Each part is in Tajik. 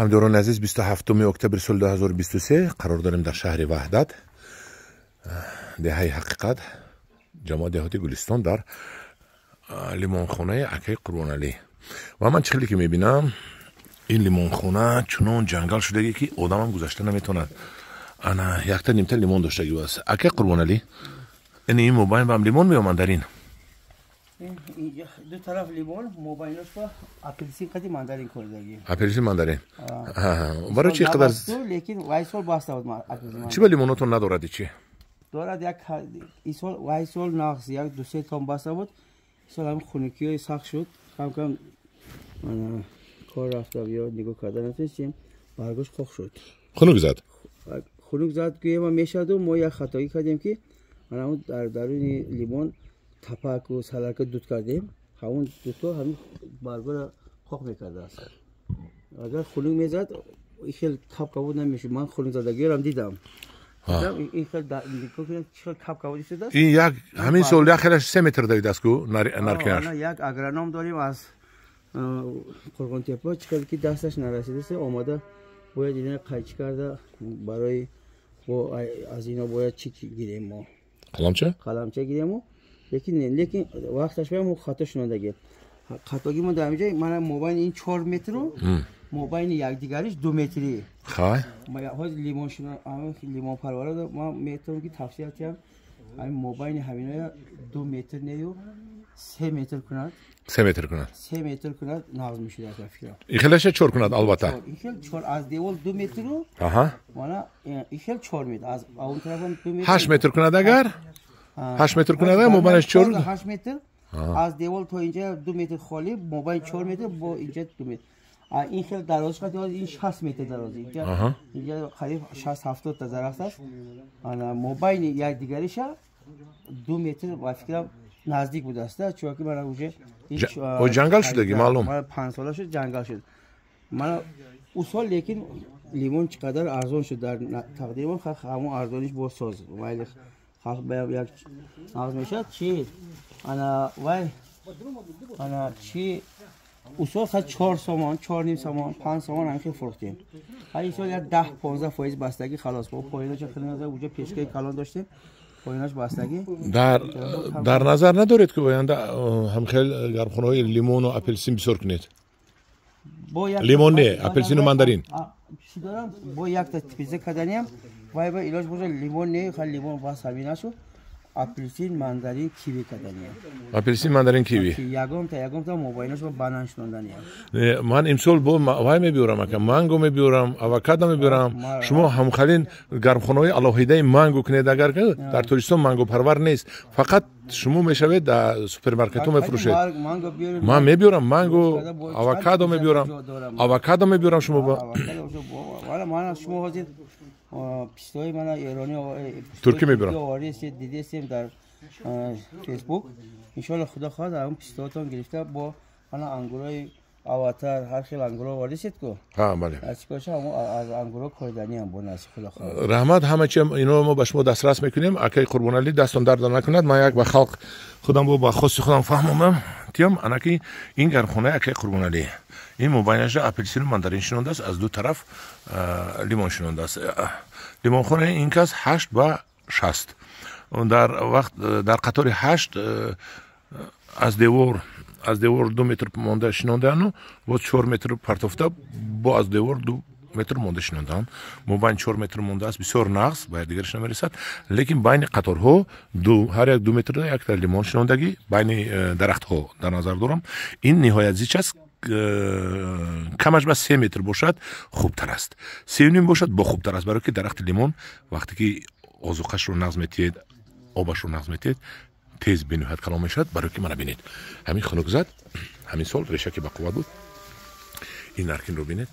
Ҳамдиёрони азиз, 27 октябри соли 2023 қарор дорем дар шаҳри Ваҳдат, деҳаи Ҳақиқат, ҷамоат деҳоти Гулистон, дар лимонхонаи акаи Қурбоналӣ. Ва ман чӣ хеле ки мебинам, ин лимонхона чунон ҷангал шудагӣ, ки одамам гузашта наметавонад. Ана якта нимта лимон доштагӣ аст акаи Қурбоналӣ. Ин мобайн бам лимон меоманд дар ин? Ду тараф лимон, мобайнаш ба апелсин қади мандарин кордагӣ. Апелсин, мандарин. Барои чи қадар? Лекин вай сол баста буд апелсин. Чӣ ба лимонотон надоради, чи? Дорад, як исол, вай сол нағз як ду се тон баста буд. Сол ҳам хунукиҳои сахт шуд, кам кам кор рафта, ё нигоҳ карда натонистем, баргош қоқ шуд. Хунук зад. Хунук зад гӯема мешаду. Мо як хатоӣ кардем, ки ана дар даруни лимон тапаку салака дуд кардем. Ҳамон дуто ҳамин баргора қоқ мекардааст. Агар хунук мезад, хел кап-кабуд намешуд. Ман хунукзадагиёрам дидам. Ин як ҳамин сол як хелаш 3 метр давидааст ку наркинаш. Як агроном дорем аз Қурғонтепа, чӣ хел ки дасташ нарасидааст, омада бояд ина қайчӣ карда. Барои аз ино бояд чӣ гирем мо? Қаламча. Қаламча гирему, лекин вақташ ба мо хато шунодагӣ. Хатогӣ мо дар инҷа мана мобайни ин 4 метру мобайни якдигариш 2 метрӣ. Хай. Ҳозир лимон лимонпарвара ман метавонам ки тавсия диҳам, ҳамин мобайни ҳаминоя 2 метр нею 3 метр кунад. 3 метр кунад. 3 метр кунад, нағз мешуд, фикрам. Ихелаша чор кунад, албатта. Ихел чор, аз девол 2 метру мана ихел 4 метр, аз он тарафам 2 метр. 8 метр кунад, агар 8 метр кунад, мобайнаш чор. 8 метр аз девол то инҷа 2 метр холӣ, мобайн 4 метр, бо инҷа 2 метр. Ин хел дароз қад, ин 60 метр дароз. Инҷа қариб 60-70 та дарахт аст. Ана мобайни якдигариша 2 метр ба фикрам наздик будааст, чунки мана уже ҷангал шудаги, маълум. 5 сола шуд, ҷангал шуд. Мана усол, лекин лимон чӣ қадар арзон шуд, дар тақдири ҳамон арзониш боз соз майли халқ ба як нағз мешавад. Чи ана вай ана чи усол ха 4 сомон, 4.5 сомон, 5 сомон ҳамин хел фурӯхтем. Ҳар ин сол як 10-15% бастагӣ, халос. Бо поинаша хеле уҷа пешкаи калон доштем, поинаш бастагӣ. Дар назар надоред, ки оянда ҳамхел гармхонаҳои лимону апелсин бисёр кунед? Лимон не, апелсину мандарин. Чӣ дорам, бо якта типиза карданиам вай ба илоҷ боша, лимон не, ха лимон бас ҳамин нашуд, апелсин, мандарин, киви карданиам. Апелсин, мандарин, киви. Ягонта мобайнаш ба банан шунонданиам. Ман имсол бо вай мебиёрам, ака, манго мебиёрам, авокадо мебиёрам. Шумо ҳамхалин гармхонаҳои алоҳидаи манго кунед, агар дар Тоҷикистон мангопарвар нест, фақат шумо мешавед, дар супермаркетҳо мефурӯшед. Ман мебиёрам манго, авокадо мебиёрам, авокадо мебиёрам шумо. Шумо ҳозир пистои мана эронӣ, туркӣ мебирам. Дидестем дар Фейсбук. Иншоалло, худо хоҳад, он пистоатон гирифта, бо мана ангурои Аватар, ҳар хел ангуро ворисед ку. Бале. Чикоша, аз ангуро корданиам бо насиб, худо хоҳад. Раҳмат, ҳама чи ино мо ба шумо дастрас мекунем, акаи Қурбоналӣ, дастон дарда накунад. Ман як ба халқ худам бо ба хости худам фаҳмондам тиём. Анаки ин гармхонаи акаи Қурбоналӣ, ин мобайнаша апелсину мандарин шинондааст, аз ду тараф лимон шинондааст. Лимонхонаи ин кас 8 ба 60, дар вақт дар қатори ҳашт аз девор 2 метр монда шинондану боз 4 метр партофта, бо аз девор 2 метр монда шинондаанд, мобайн 4 метр мондааст. Бисёр нағз, ба якдигараш намерасад, лекин байни қаторҳо ду, ҳар як 2 метр якта лимон шинондагӣ, байни дарахтҳо дар назар дорам. Ин ниҳоят зич аст. Камаш ба 3 метр бошад, хубтар аст, 3.5 бошад, бо хубтар аст, барое ки дарахти лимон вақте ки озуқашро нағз метиҳед, обашро нағз метиҳед, тез бениҳоят калон мешавад. Барое ки мана бинед, ҳамин хунук зад ҳамин сол, реша ки бақувват буд. Ин наркинро бинед,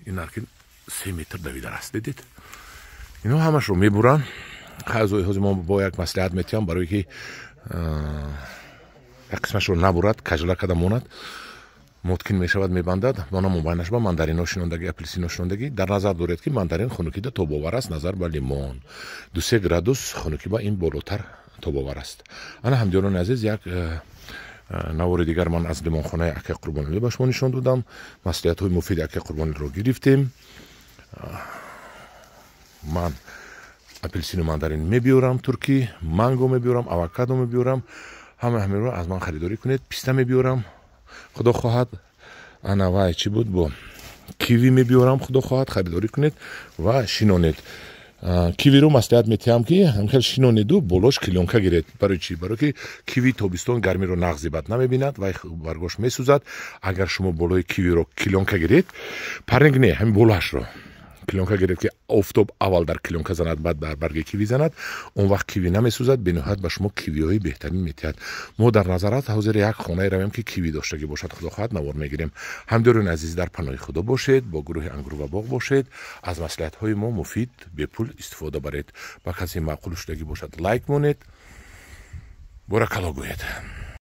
ин наркин 3 метр давидар аст, дидед? Ино ҳамашро мебуранд. Ҳозир мо бо як маслиҳат метиҳам, барое ки як қисмашро набурад, кажла када монад, муткин мешавад, мебандад. Мона мобайнаш ба мандарино шинондагӣ, апелсино шинондагӣ. Дар назар доред, ки мандарин хунукида тобовар аст назар ба лимон, 2-3 градус хунукӣ ба ин болотар тобовар аст. Ана, ҳамдиёрони азиз, як Навори дигар ман аз лимонхонаи акай Қурбоналӣ ба шумо нишон додам. Маслиҳатҳои муфиди акай Қурбоналиро гирифтем. Ман апелсину мандарин мебиёрам, туркӣ манго мебиёрам, авокадо мебиёрам. Ҳама ҳаминро аз ман харидорӣ кунед. Писта мебиёрам, худо хоҳад. Ана вай чӣ буд, бо киви мебиёрам, худо хоҳад, харидорӣ кунед ва шинонед. Кивиро маслиҳат метиҳам, ки ҳамхел шинонеду болош клёнка гиред. Барои чӣ? Барое ки киви тобистон гармиро нағзи бад намебинад, вай баргош месӯзад. Агар шумо болои кивиро клёнка гиред, парник не, ҳамин болоашро клёнка гиред, ки офтоб аввал дар клёнка занад, баъд дар барги киви занад, он вақт киви намесӯзад, бениҳоят ба шумо кивиҳои беҳтарин метиҳад. Мо дар назар аст, ҳозир як хонае равем, ки киви доштагӣ бошад, худо хоҳад, навор мегирем. Ҳамдиёрони азиз, дар паноҳи Худо бошед, бо гурӯҳи Ангур ва боғ бошед, аз маслиҳатҳои мо муфид бепул истифода баред. Ба касе маъқул шудагӣ бошад, лайк монед, боракало гӯед.